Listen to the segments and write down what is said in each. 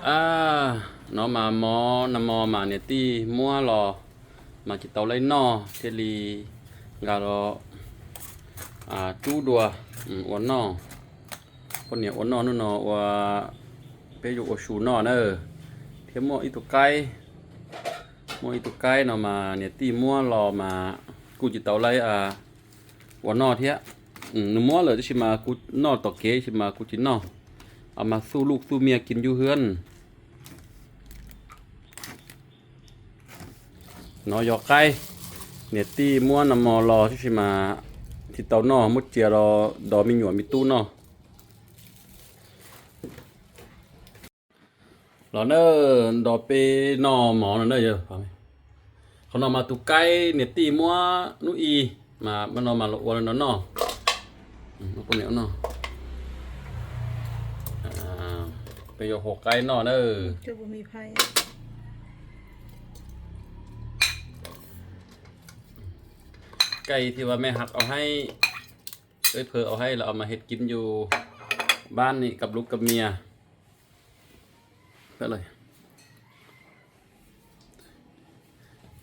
ອ່າ ເນາະ ມາມໍ ນຳມໍ ມາເນຍ ຕີມົວລໍ ມາຈີ່ເຕົາໄລ່ໜໍ່ ເທລີ ກາລໍ ອ່າ ຈູ່ດັວ ອືມ ອົວໜໍ່ ຄົນເນຍ ອົວໜໍ່ ນູ່ໜໍ່ ອົວ ເປໂຍ ອົວຊູໜໍ່ເນີ ທຽມມົວອີ່ຕູໄກ່ ມົວອີ່ຕູໄກ່ເນາະ ມາເນຍ ຕີມົວລໍ ມາ ກູ່ຈີ່ເຕົາໄລ່ ອ່າ ຫົວໜໍ່ເທຍ ອືມ ໜູມົວເລີຍ ຈະຊິມາກູ່ໜໍ່ຕໍ່ເກ ຊິມາກູ່ຈີ່ໜໍ່ ເອົາມາສູ່ລູກສູ່ເມຍກິນຢູ່ເຮືອນເນາະ ຢໍ່ໄກ່ ເນຍ ຕີມົວນຳມໍລໍ ຊິມາ ທີ່ເຕົາໜໍ່ ໝົດເຈຍລໍ ດໍມີຫຍວນມີຕູ້ເນາະ. ລໍເນີ ດໍເປໜໍ່ມໍ ລໍເນີ ເອີ ເຂົາໜໍ່ມາຕູໄກ່ ເນຍ ຕີມົວ ນູອີ ມາ ມາໜໍ່ມາ ລະອົວ ລະໜໍ່ ອືມ ເອົາພວກນີ້ເນາະ ອ່າ ເປັນໂຍໂຮໄກ່ໜໍ່ເນີ ຄືບໍ່ມີໃຜ ໄກ່ທີ່ວ່າແມ່ຮັກເອົາໃຫ້ ເອີຍເພີເອົາໃຫ້ ລະເອົາມາເຮັດກິນຢູ່ບ້ານນີ້ກັບລູກກັບເມຍ. ໄປເລີຍ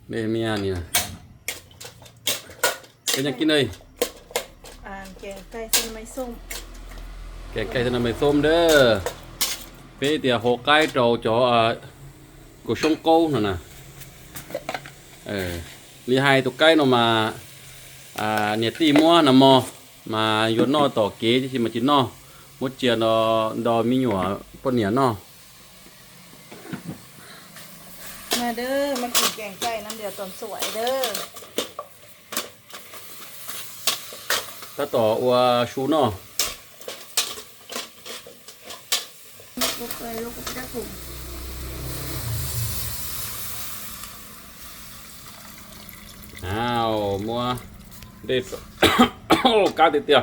ເມຍນີ້ນະ ເປັນຫຍັງກິນເອີຍ ອ່າ ແກງໄກ່ໃສ່ໜໍ່ໄມ້ສົ້ມ ແກງໄກ່ໃສ່ໜໍ່ໄມ້ສົ້ມເດີ ເປຕຽໂຮໄກ່ເຈົ້າ ເຈົ້າ ອ່າ ໂກຊົງໂກນັ້ນນະ ເອີ ລີໄຮຕູໄກ່ເນາະ ມາ ອ່າ ເນຍ ຕີມົວນຳມໍ ມາຢວນໜໍ່ຕໍ່ເກ ຊິມາຈີ່ໜໍ່ ໝົດເຈຍນໍ ດໍມີຫຍວນ ປົດເນຍເນາະ ມາເດີ ມາກິນແກງໄກ່ນຳດຽວຕອນສວຍເດີ ຕາຕໍ່ ອົວຊູເນາະ. ອ້າວ ມົວເດັດ ໂອ້ ກ້າເຕຍ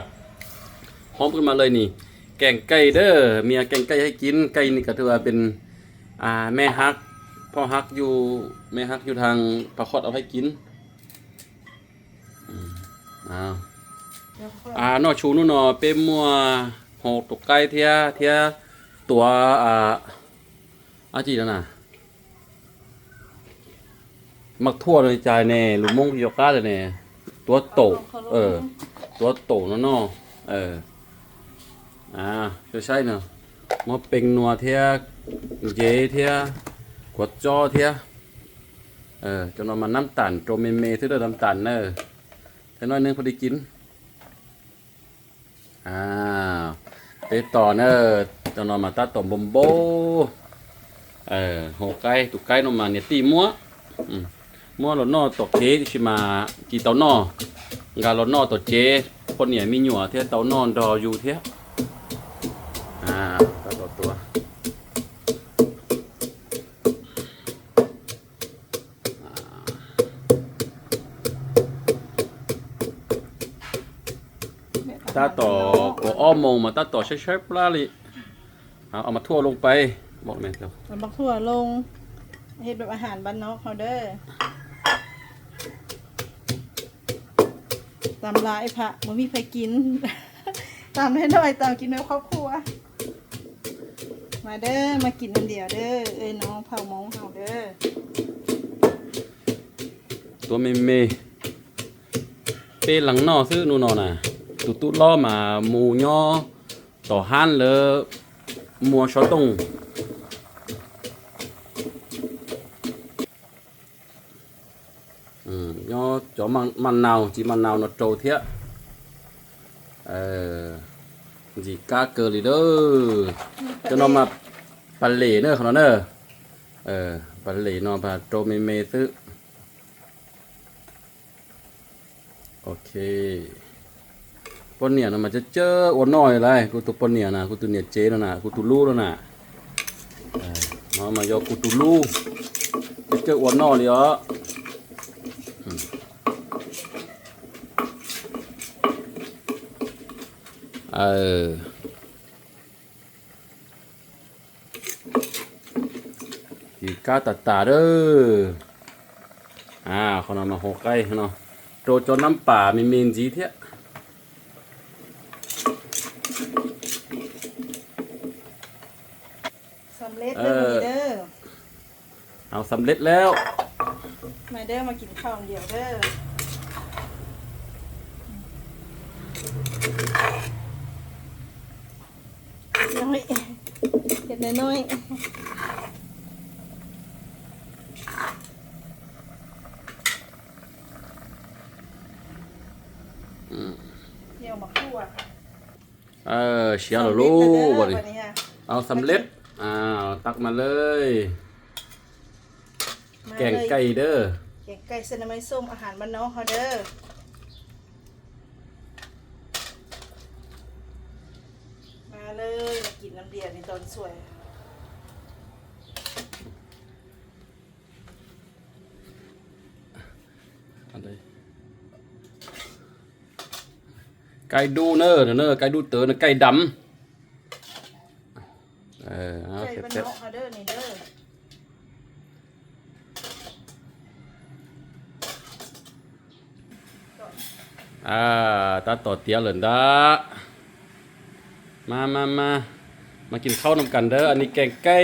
ໆ ຫອມຂຶ້ນມາເລີຍນີ້ ແກງໄກ່ເດີ ເມຍແກງໄກ່ໃຫ້ກິນ ໄກ່ນີ້ກະຖືວ່າເປັນ ອ່າ ແມ່ຮັກ ພໍ່ຮັກຢູ່ ແມ່ຮັກຢູ່ທາງພະຄອດເອົາໃຫ້ກິນ. ອືມ ອ້າວ ແລ້ວກໍ ອ່າ ໜໍ່ຊູນູ່ເນາະ ເປັນມົວ ໂຮໂຕໄກ່ເທຍ ເທຍ ຕົວ ອ່າ ອາຈີນະ ໝາກຖົ່ວໃນຈາຍແນ່ ລູກມົງຢອກກາແນ່ ຕົວໂຕ ເອີ ຕົວໂຕເນາະ ເນາະ ເອີ ອ່າ ໃຊ້ໆ ເນາະ ໝໍ້ເປັງນົວເທຍ ເຢເທຍ ກວດຈໍ້ເທຍ ເອີ ຈະນອນມານ້ຳຕານ ໂຕເມໆ ຊື່ເດີ ນ້ຳຕານເນີ ໃສ່ໜ້ອຍໜຶ່ງພໍດີກິນ ອ່າ ເຕຕໍ່ເນີ ຈະນອນມາຕາຕົມບົມໂບ ເອີ ໂຮໄກ່ ຕູໄກ່ນອນມາເນຍ ຕີມົວ ອືມ ມົວລໍໜໍ່ຕໍ່ເຈ ຊິມາ ຈີ່ເຕົາໜໍ່ ກະລໍໜໍ່ຕໍ່ເຈ ຄົນເນຍມີຫຍວນເທຍ ເຕົາໜໍ່ ດໍຢູ່ເທຍ ອ່າ ຕາຕໍ່ຕົວ ຕາຕໍ່ ກໍອ້ອມມອງມາ ຕາຕໍ່ໃຊ້ໆ ປາລິ ເອົາ ເອົາໝາກຖົ່ວລົງໄປ ບອກແມ່ເຈົ້າ ເອົາໝາກຖົ່ວລົງ ເຮັດແບບອາຫານບ້ານນອກເຮົາເດີ ຕຳຫຼາຍພະ ບໍ່ມີໃຜກິນ ຕຳໜ້ອຍໆ ຕຳກິນແບບຄອບຄົວ. ມາເດີ ມາກິນນຳດຽວເດີ ເອີຍ ນ້ອງເຜົ່າມົ້ງເຮົາເດີ ຕົວເມໆ ເປ້ຫຼັງໜໍ່ຊື້ນູ່ໜໍ່ນະ ຕຸຕຸລໍ້ມາ ໝູຍໍ່ຕໍ່ຮ້ານເລີ ມົວຊໍຕົງ ອືມ ຍໍຈໍມັນ ມັນນາວ ຈີ່ມັນນາວນອດໂຕເທຍ ເອີ ຈີ່ກ້າເກີລີເດີ ຈະນອນມາປາເຫຼເນີ ຂະໜອດເນີ ເອີ ປາເຫຼເນາະ ປາໂຕເມໆ ຊື້ ໂອເຄ ປ້ອນເໜຍນະ ມັນຈະເຈີ ອ້ວນນ້ອຍຫຼາຍ ກູຕູປ້ອນເໜຍນະ ກູຕູເໜຍເຈນະນະ ກູຕູລູ້ນະນະ ເອີ ມາ ມາຢອກກູຕູລູ້ ຈະເຈີອ້ວນນ້ອຍເລີຍ ອືມ ເອີ. ກີກາຕາຕາເດີ ອ່າ ເຂົານຳມາຫົກໄກ່ເນາະ ໂຕຈອນນ້ຳປາມີເມນຈີເທຍ ເ ສຳເລັດເດີ ເອີ ມື້ນີ້ເດີ. ເອົາ ສຳເລັດແລ້ວ. ມາເດີ ມາກິນເຂົ້ານຳດຽວເດີ. ນ້ອຍ ເຮັດນ້ອຍໆ. ອືມ ດຽວມາຂົ້ວ. ເອີ ເຊຍແລ້ວລູກ ບັດນີ້ ບັດນີ້ ເອົາ ສຳເລັດ. ອ້າວ ຕັກມາເລີຍ. ມາເລີຍ ແກງໄກ່ເດີ ແກງໄກ່ເສັ້ນໜໍ່ໄມ້ສົ້ມ ອາຫານບ້ານນອກເຮົາເດີ. ມາເລີຍ ມາກິນນຳດຽວໃນຕອນສວຍ. ອັນໃດ ໄກ່ດູເນີ ເນີ ໄກ່ດູເຕີນ ໄກ່ດຳ. ເອີ ເອົາ ໄກ່ບ້ານນອກເຮົາເດີ ນີ້ເດີ. ອ່າ ຕາຕໍ່ຕຽວເລີນດາ. ມາ ມາ ມາ ມາກິນເຂົ້ານຳກັນເດີ. ອັນນີ້ແກງໄກ່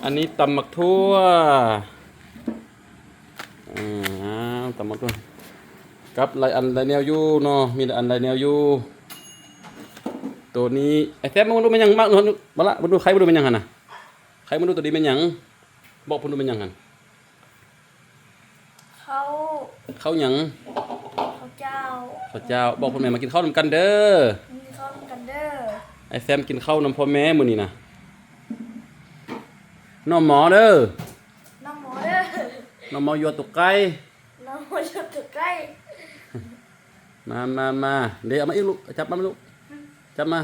ອັນນີ້ຕຳໝາກຖົ່ວ. ອືມ ອ້າວ ຕຳໝາກຖົ່ວ ກັບຫຼາຍອັນຫຼາຍແນວຢູ່ເນາະ ມີຫຼາຍອັນຫຼາຍແນວຢູ່. ໂຕນີ້ ໄອ້ແຊມ ມາເບິ່ງດູແມ່ນຫຍັງ ມາເບິ່ງດູ ມາລະ ເບິ່ງດູ ໄຂ່ ເບິ່ງດູແມ່ນຫຍັງຫັ້ນນະ ໄຂ່ ເບິ່ງດູ ໂຕນີ້ແມ່ນຫຍັງ ບອກເພິ່ນດູແມ່ນຫຍັງຫັ້ນ. ເຂົ້າ ເຂົ້າຫຍັງ? ເຂົ້າເຈົ້າ ເຂົ້າເຈົ້າ. ບອກເພິ່ນແມ່ ມາກິນເຂົ້ານຳກັນເດີ ມາກິນເຂົ້ານຳກັນເດີ. ໄອ້ແຊມກິນເຂົ້ານຳພໍ່ແມ່ມື້ນີ້ນະ. ໜໍ່ໝໍເດີ ໜໍ່ໝໍເດີ ໜໍ່ໝໍຍົວໂຕໄກ່ ໜໍ່ໝໍຍົວໂຕໄກ່. ມາ ມາ ມາ ເດ ເອົາມາອີກລູກ ຈັບມາລູກ ຈັບມາ.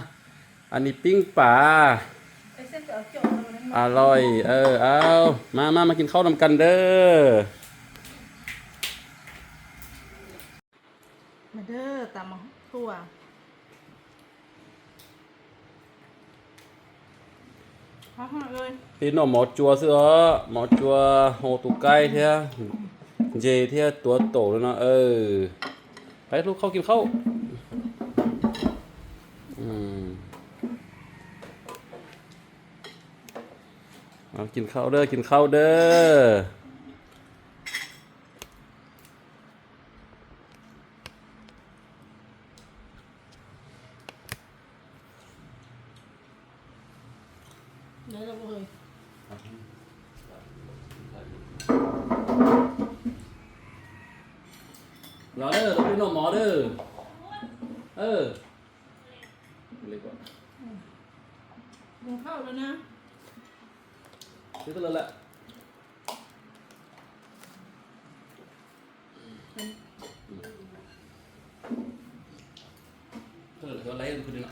ອັນນີ້ປີ້ງປາ ອະລ່ອຍ. ເອີ ເອົາ ມາ ມາ ມາກິນເຂົ້ານຳກັນເດີ. ມາເດີ ຕຳໝາກຖົ່ວ. ເປັນໜໍ່ໝໍຈົວຊື່ເນາະ ໝໍຈົວໂຮຕູໄກ່ເທື່ອ ເຈເທື່ອ ຕົວໂຕເລີຍເນາະ. ເອີ ໄປລູກ ເຂົ້າກິນເຂົ້າ. ອືມ ເອົາ ກິນເຂົ້າເດີ ກິນເຂົ້າເດີ. ໄດ້ແລ້ວບໍ່ເຮີ້ຍ? ລາເດີ ເປັນໜໍ່ໝໍເດີ. ເອີ ກິນເຂົ້າແລ້ວນະ. ຄືກັນແລ້ວແຫຼະ. ເອີ ເຮັດໄດ້ຄືເນາະ.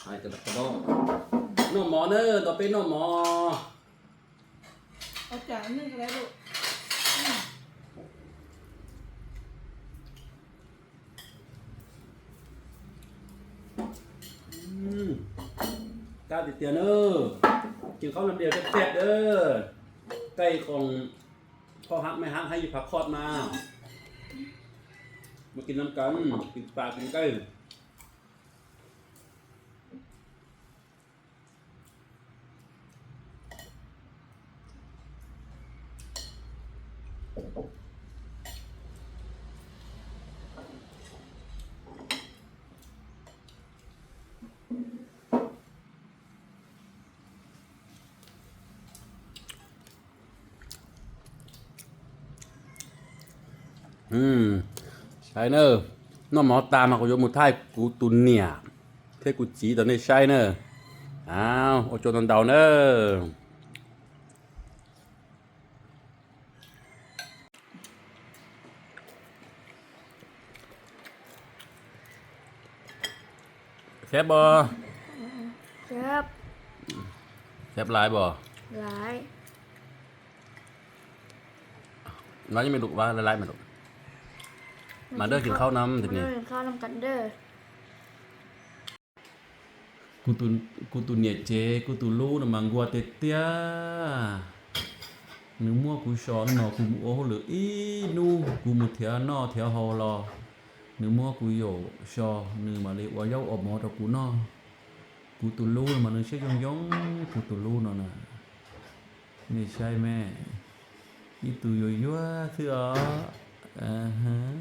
ຫາຍກະດອກກະດໍ້. ໜໍ່ໝໍເດີ ຕໍ່ໄປໜໍ່ໝໍ. ເອົາຈານໜຶ່ງກະໄດ້ລູກ. ອືມ ອືມ ກ້າຕິດຕຽນເດີ ກິນເຂົ້ານຳດຽວແຊບໆເດີ. ໄກ່ຂອງພໍ່ຮັກແມ່ຮັກໃຫ້ຢູ່ພາຄອດມາ ມາກິນນຳກັນ ກິນປາກິນໄກ່. ອືມ ໃຊ່ເນີ ນ້ອງໝໍຕາມມາ ກູຍົກມືຖ່າຍກູຕູເນຍ ເທກູຈີຕອນນີ້ໃຊ່ເນີ. ອ້າວ ໂອໂຈນອນເດົາເນີ. ແຊບບໍ່? ແຊບ. ແຊບຫຼາຍບໍ່? ຫຼາຍ. ມານີ້ແມ່ລູກ ວ່າຫຼາຍໆແມ່ລູກ. ມາເດີ ກິນເຂົ້ານຳ ມາເດີ ກິນເຂົ້ານຳກັນເດີ. ກູຕູ ກູຕູເນຍເຈ ກູຕູລູນະມັງກົວເຕເຕຍ. နုာ်မွၵ်ႇၵူႈသျေႃႇ ၼေႃႈ ၵူႈမူႇဢူဝ်းႁူဝ်လိူဝ် ဢီးၼူး ၵူႈမူႇထႅဝ်ၼေႃႈ ထႅဝ်ႁေႃႈလေႃႈ နုာ်မွၵ်ႇၵူႈယေႃႇသျေႃႇ နုာ်မႃးလႄႈ ဢွႆႇယဝ်ႉ ဢွၵ်ႇမေႃတေႃႇၵူႈၼေႃႈ ၵူႈတူႇလူး မႃးၼိုင်ႈသျေႃႇ ယွင်ႈယွင်ႈ ၵူႈတူႇလူးၼေႃႈၼႃႇ မႄႈသျႆးမႄႈ ဢီးတူႇယူႇယူႇ သိုဝ်ႈဢေႃႈ ဢႃႇႁႃႇ